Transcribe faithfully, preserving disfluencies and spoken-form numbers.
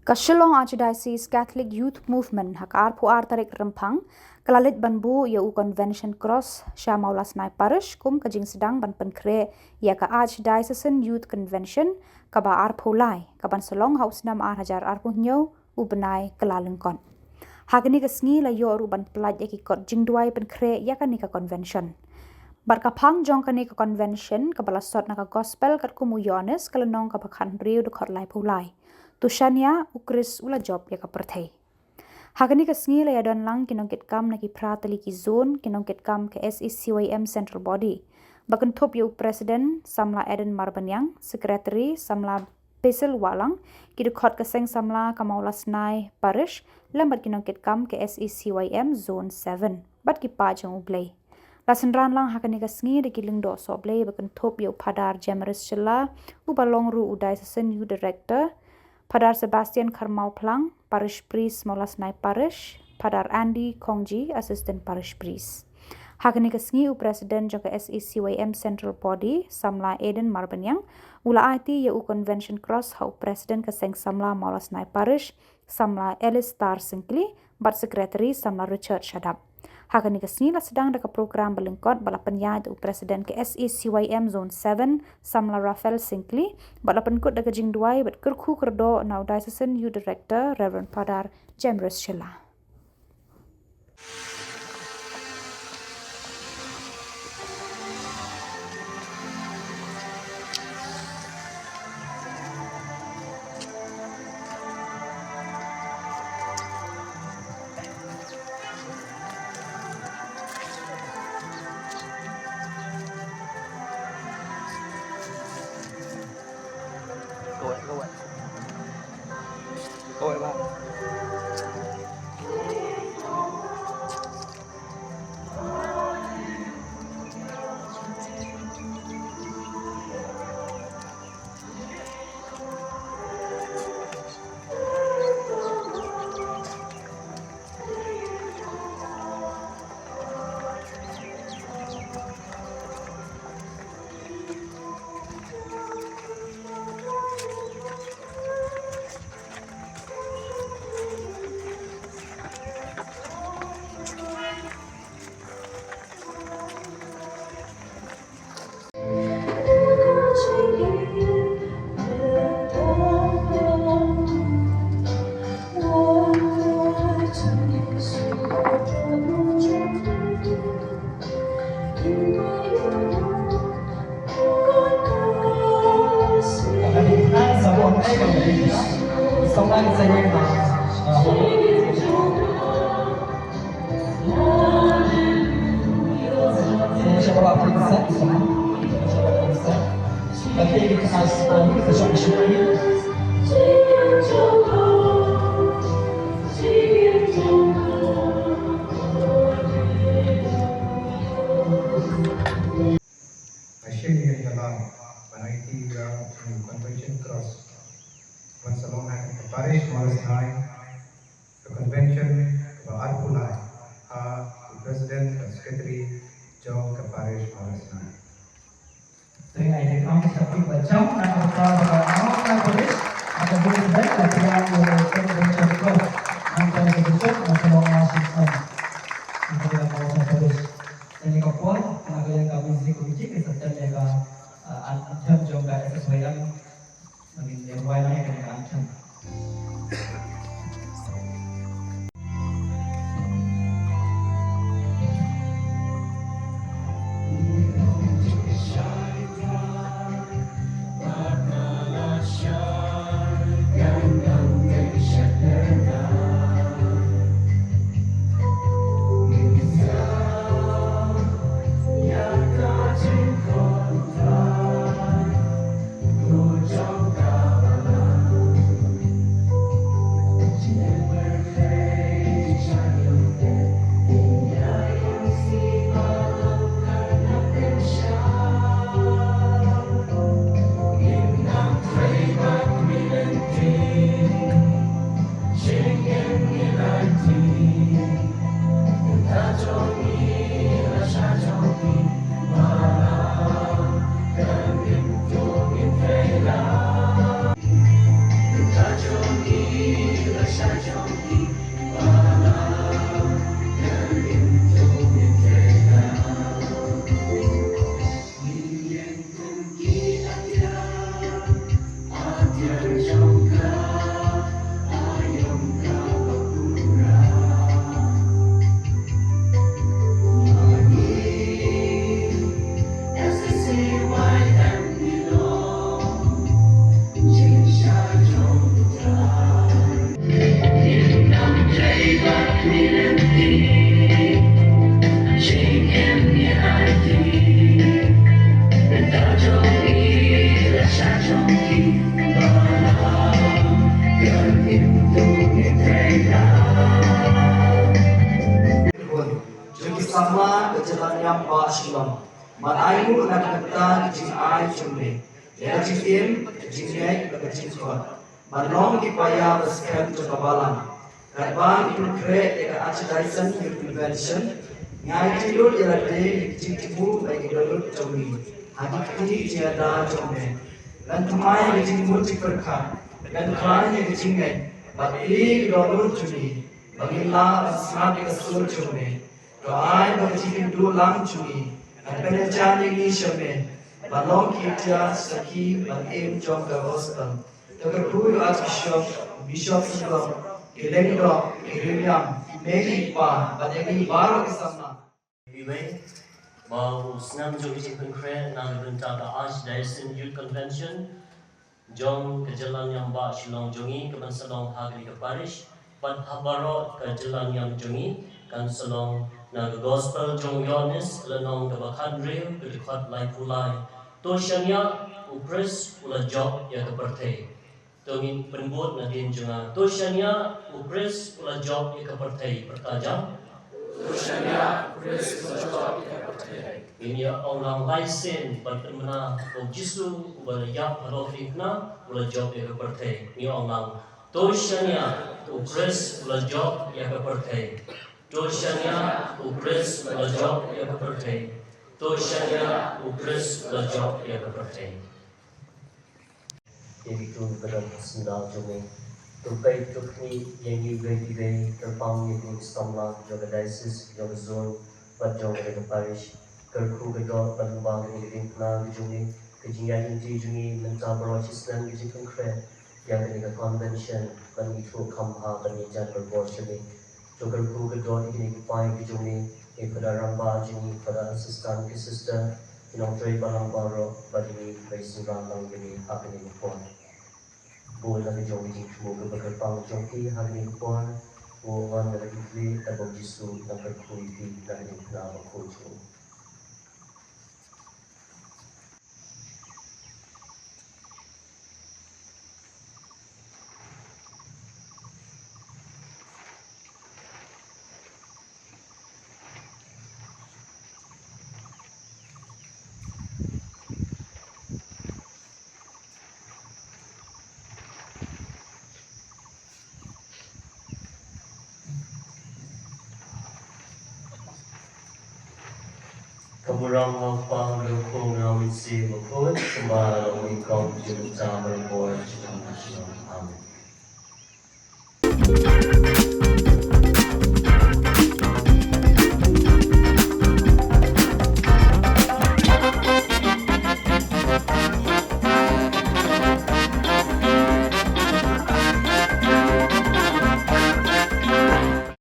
Ka Shillong Archdiocese Catholic Youth Movement ha ka arphew ar tarik Rymphang ka la leit ban buh ïa u Convention Cross sha Mawlasnai Parish kum ka jingsdang ban pynkhreh ïa ka Archdiocesan Youth Convention kaba arphew lai, kaban sa long ha u snem ar hajar arphew hynñiew u bnai Kyllalyngkot. Ha kane ka sngi la ïoh ruh ban pyllait ïa ki kot jingduwai pynkhreh ïa kane ka convention. Bad ka phang jong kane ka convention kaba la sot na ka Gospel katkum u Ïoannis, ka lynnong kaba khathynriew, dkhot laiphew lai. To shaniah u Khrist u la jop ïa ka pyrthei. Ha kane ka sngi la ïadon lang ki nongkitkam na ki phra tylli ki zone, ki nongkitkam ka S A C Y M Central Body, ba kynthup ïa u President Samla Eden Marbaniang, Secretary Samla Basil Wahlang, ki dkhot ka Seng Samla ka Mawlasnai Parish, lem bad ki nongkitkam ka S A C Y M Zone seven bad ki paid jong U Blei. La synran lang ha kane ka sngi da ki lyngdoh sohblei ba kynthup ïa u Phadar Jemrys Shylla, uba long ruh u Diocesan Youth Director, Phadar Sebastian Kharmawphlang, Parish Priest, Mawlasnai Parish, Phadar Andy Khongji, Assistant Parish Priest. Ha kane ka sngi u President jong ka S A C Y M Central Body, Samla Eden Marbaniang, u la aiti ïa u Convention Cross ha u President ka Seng Samla Mawlasnai Parish, Samla Alistair Syngkli, bad Secretary Samla Richard Shadap. Ha kane ka sngi la sdang da ka program ba lyngkot ba la pynïaid da u President ka S A C Y M Zone seven, Samla Raphael Syngkli, bad la pynkut da ka jingduwai bad kyrkhu kyrdoh na u Diocesan Youth Director, Reverend Phadar Jemrys Shylla. Ka shim ïa ka daw ban aiti ïa u Convention Cross ban sa long ha ka parish Mawlasnai, ka convention kaba arphew lai, ha u president bad secretary jong ka parish Mawlasnai. Te nga ai ka kam ka shaphrang ba jam na ka bynta ba ka Mawlasnai Parish, ha ka bynta ba ka Convention Cross, nangta ka convention ba sa long ha shi snem. Nangta ka Mawlasnai Parish. Te ha kane ka por, nga kyrpad ïa ka music committee, ki sa tem ïa ka, uh, an-, anthem jong ka S A C Y M. Ngin ïa rwai lang ïa kane ka anthem. Bah Shillong, ban ainguh na ka bynta ka jingai jong me ïa ka jingim, ka jingngeit bad ka jingkhot, ban long ki paia ba skhem jong ka balang. Katba ngi pynkhreh ïa ka Archdiocese Youth Convention, ngi aiti lut ïa lade ïa ki jingthmu bad ki dohnud jong ngi ha ki kti jingïada jong me. Ngan thymmai ïa ka jingmut jingpyrkhat, ngan khlaiñ ïa ka jingngeit bad plie ïa ki dohnud jong ngi, ba ngin lah ban sngap ïa ka sur jong me. To ai ba ka jingkyrduh lang jong ngi kan pynïajan ïa ngi sha me, ban long ki ïa sakhi ban im jong ka gospel. To kyrkhu ïa u Archbishop, Bishop Sylvester, ki lyngdoh, ki rynïeng, ki mei ki pa bad ïa ngi baroh ki samla. Iwei ba u snem jong ka jingpynkhreh na ka bynta ka Archdiocesan Youth Convention jong ka jylla niam bah Shillong jong ngi ka ban sa long ha kane ka parish, bad ha baroh ka jylla niam jong ngi kan sa long na ka gospel jong u Ïoannis lynnong kaba khathynriew ka dkhot laiphew lai. To shaniah, u Khrist u la jop ïa ka pyrthei. To ngin pynbud nadien jong nga. To shaniah, u Khrist u la jop ïa ka pyrthei. Pyrta jam. To shaniah, u Khrist u la jop ïa ka pyrthei. Ngin ïa ong lang lai sien ban pynbna kum u Jisu uba la ïap halor ka diengphna, u la jop ïa ka pyrthei. Ngin ïa ong lang. To shaniah, u Khrist u la jop ïa ka pyrthei. To shaniah, u Khrist u la jop ïa ka pyrthei. To shaniah, u Khrist u la jop ïa ka pyrthei. Ïa kito kiba don ha syndah jong me. To peit to khmih ïa ngi iwei pa iwei, kyrpang ïa kine ki samla jong ka diocese, jong ka zone bad jong kane ka parish. Kyrkhu ka dohnud bad lyngba kane ka diengphna ka jong me, ka jingïaid lynti jong ngi mynta baroh shi snem ka jingpynkhreh ïa kane ka convention, bad ngi ïathuh kham bha bad ngi jan barabor sha me. To kyrkhu ka dohnud ïa kine ki paid ki jong me, ïa i Father rangbah jong ngi, Father assistant, ki sister, ki nongtrei balang baroh, bad ïa ngi kiba ïaseng lang ïa me ha kane ka por. Bun la ka jong ka jingthmu kaba kyrpang jong phi ha kane ka por. Ngi wan da ka jingkyrkhu ïa u Jisu, ngi kyrkhu ïa phi na ka diengphna bakhuid jong ngi. Ka mrong ha u Kpa, ha u Khun, ha u Mynsiem Bakhuid, kumba la long nyngkong, mynta bad barabor.